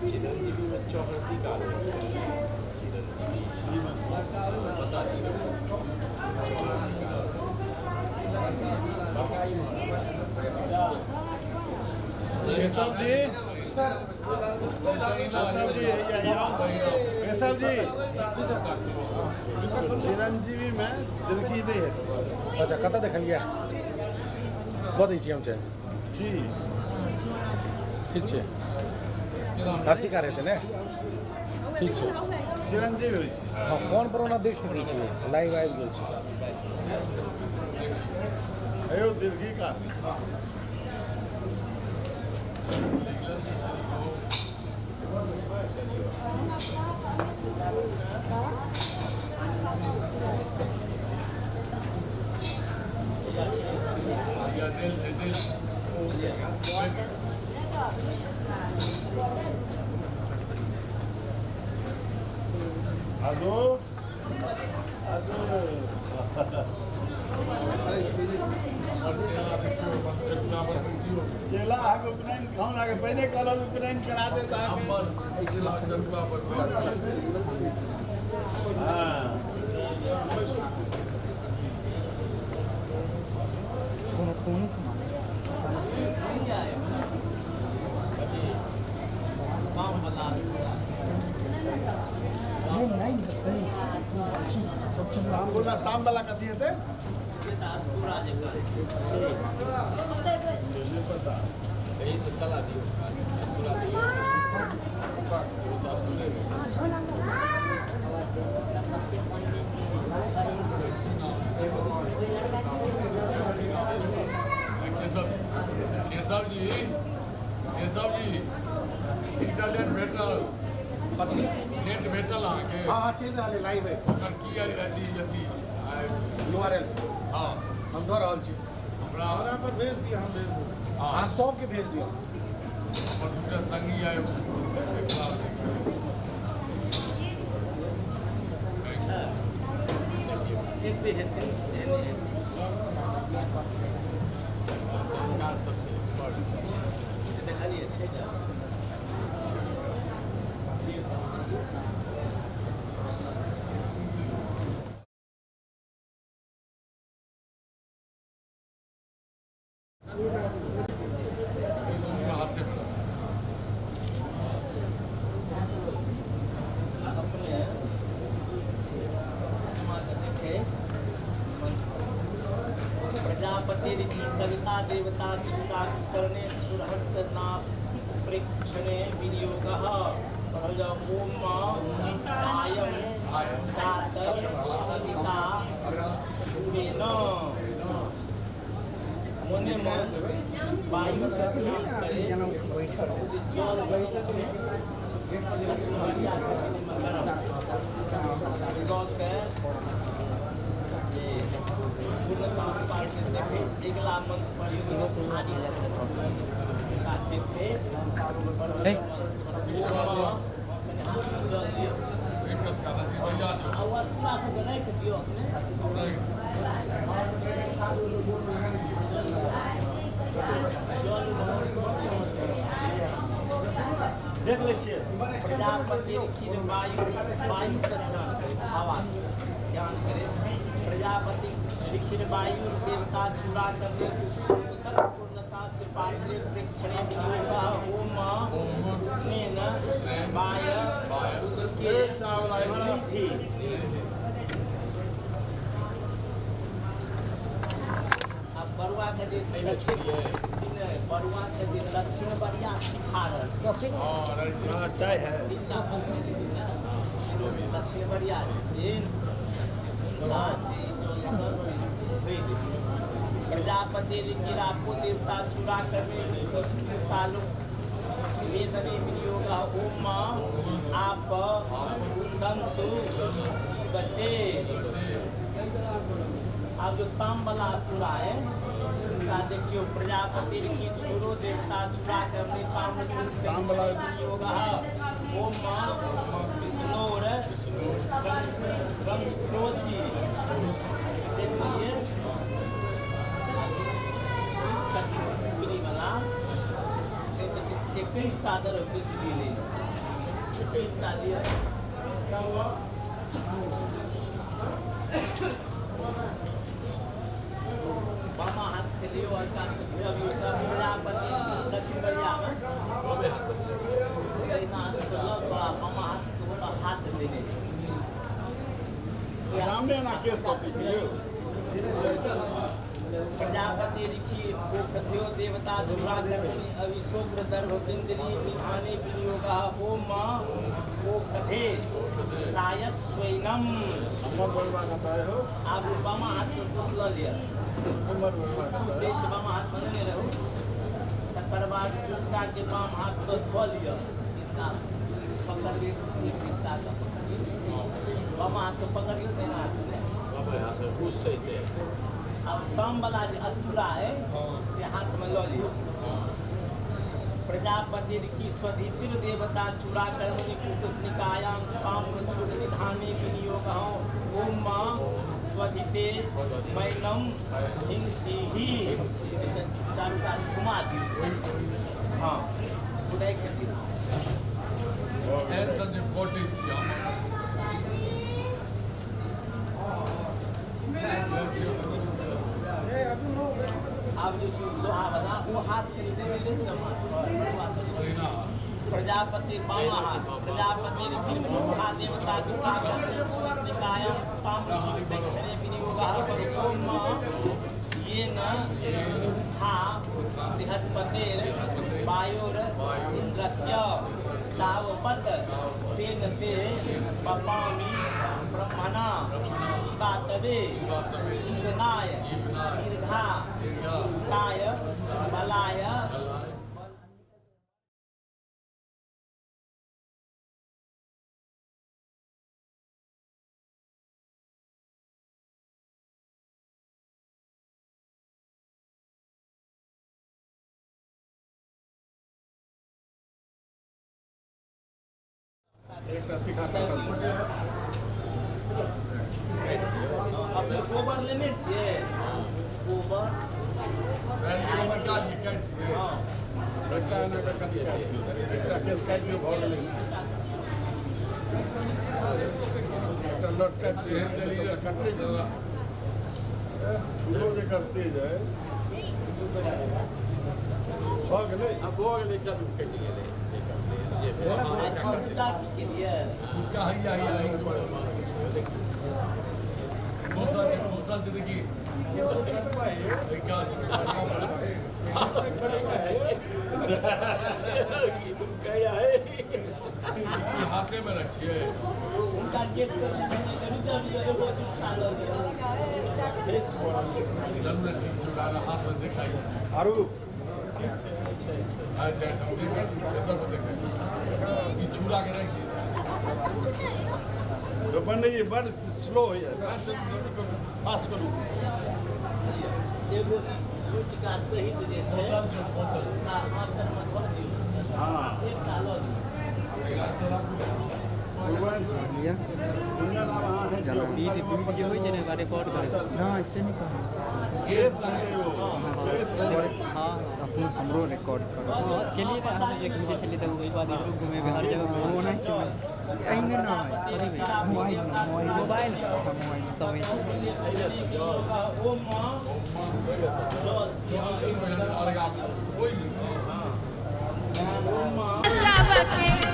चिरंजीवी में चौहसी का चिरंजीवी बता दियौ चौहसी का। केशव जी, केशव जी, केशव जी, चिरंजीवी में दिलकी नहीं है। अच्छा, कतऽ देखलियै? कऽ दै छी हम चेंज। जी। ठीक छै, हर्षिका हेतै ने? ठीक छै। चिरंजीवी होइ छै। हँ, फोन पर ओना देख सकै छियै, लाइव आबि गेल छै। अयो दिलकी का। आजो आजो। चेला अहाँके उपनयन, हम अहाँके पहिने कहलहुँ, उपनयन करा देत अहाँके। हँ। ताम वाला, ताम वाला कथी हेतै? नहीं पता। यही से चला दियौ, पूरा दियौ। केशव, केशव जी, केशव जी, इंटरनेट भेटल? कथी? नेट भेटल अहाँके? हँ, चलि रहल है, लाइव है। ओकर की अथी अथी? URL? हँ। हम दऽ रहल छी। हमरा हमरा पर भेज दिअ, हम भेज देब। हँ। अहाँ सबके भेज दिअ। हमर दूटा संगी आबि देखला। हेतै, हेतै, एहने हेतै। जानकार सब छै, एक्सपर्ट। देखलियै छै ने। हाथे में। अपने आत्माके देखै प्रजापति ऋषि सविता देवता चूड़ा करने छुरहस्त नाप प्रेक्षणे विनियोगः। पढ़ल जाओ। ओम आयम दातर सविता सूरेण। मोने मन वायु से ध्यान करे। ओ जे जल छै, दक्षिणवरिया छथिन, ओहिमे गरम लऽ के से पूर्णता से देखै। अगिला मंत्र पढ़ियौ। थारी छै, हुनका देखै। कनि हाथमे जल दियौ। आ ओ अस्तूरा सबके राखि दियौ अपने। जल देख लै छियै। प्रजापति खीर वायु, वायु के ध्यान करे, हवा के ध्यान करे। प्रजापति ऋषि वायु देवता चूड़ा करने तक पूर्णता से पात्रे प्रेक्षणे विनियोग। ओम उष्णेन वाय उदके निधि। आब बरुआ के जे दक्षिण जी नहि, बरुआ के जे दक्षिण बरिया सुखा रहल। हाँ, चाय है। तीनटा पंक्ति ने दक्षिण बरिया छथिन, हुनका से जलसँ से धोइ देथिन। प्रजापति ऋषिरापो देवता चूड़ा करने तालुक वेदने विनियोग। ओम आप दंतु जीवसे। आब जो ताम वाला अस्तूरा है, उनका देखियो। प्रजापति की छोड़ो देवता चूड़ा करने ताम। ताम वाला। विनियोग। ओम विष्णोर ब्रह्मोसी। देखिए, छथिन वाला 21 टा दर गेलै। एकटा लिअ। बामा हाथ के लियौ, हल्का से घुरबियौ तऽ प्रजापति दक्षिण बरियामे दहिना हाथ से लऽ कऽ आ बामा हाथ से ओकरा हाथ देने। सामने एना केस कॉपी दियौ। प्रजापति ऋषि ओखध्यो देवता चूड़ा कर्मणि अभिशोग्र दर्भ पिंजली निधाने विनियोग ओम ओखधे त्रायस्वैनम। हमर बरुआ कतऽ हो? आब बामा हाथ के कुश लऽ लिअ। हमर बरुआ कतऽ? से बामा हाथ बनेने रहू। तकर बाद जुत्ता के बाम हाथ से धो लिअ। जिनका पकड़िए, एक रिश्ता से पकड़िए, बामा हाथ से पकड़िए, दाहिना हाथ से नहि। आब बाम वाला जे अस्तूरा है से हाथ में लऽ लिअ। प्रजापति ऋषि स्वधितिर देवता चूड़ा कर्मणि कुकुस्निकायाम ताम्र क्षुर निधाने विनियोग ओम स्वधिते मैनम हिंसीही। ऐसे चारू कात घुमा दियौ। हाँ, राखि दियौ। एहन सन जे कटै छी हम। आब जे छै लोहा वाला ओ हाथ कनि देने रहू ने मास्टर। प्रजापति बामा हाथ, प्रजापति ऋषि देवता चूड़ा निकायम ताम्र दक्षिणे विनियोग ओम येन हा बृहस्पतिर वायोर इन्द्रस्य सावपत तेन ते वपामि ब्रह्मणा जीवातवे जीवनाय दीर्घा काय बलाय। एकटा शिखा कटल। अपने गोबर लेने छियै? गोबर। काटि। हँ। एकटा एना कऽ कनि काटि दियौ। एकटा केस काटि दियौ, भऽ गेलै ने। एकटा लट काटि दियौ, कटले जेतै। छुरो जेकर तेज अइ। भऽ गेलै। आब भऽ गेलै, चलू, कटि गेलै जे कटलै जे भेल। आ छोटका की केलियै? हुनका हैया हैया खोसल छै, खोसल छै। देखी, एहि कात। कहिया हे? ई हाथे में रखिए। हुनका केस करै छै तऽ रुकि जाउ, एगो जुटका लऽ लिअ। चलू ने, ठीक चौड़ा हाथ में देखाई। आरू। अच्छा अच्छा, हम देखै छी, एतऽ से देखाई। ई छुरा के राखि दियै। तो पंडित बड़ स्लो होइए, जल्दी करू, फास्ट करू। एगो ई जुटका सहित जे छै खोसल छै, खोसल। हुनका आँचलमे धऽ दियौ। हँ। एकटा लऽ लिअ। एकरा तऽ राखू। भगवान दुनिया नाम अहाँ हैं। वीडियो होइ छै ने, ओकरा रिकॉर्ड करै। नहि, से नहि कहै। केस एगो केस। हँ। अपनो हमरो रिकॉर्ड करू। केलियै ने हम एक वीडियो छलै तऽ ओहि बाद इधरो घुमेबै हर जगह। ओ नहि छै, एहिमे नहि, मोबाइलमे, मोबाइल। मोबाइल। मोबाइल। सब ओम जल। चलू, और कोई नहीं। ओम सबके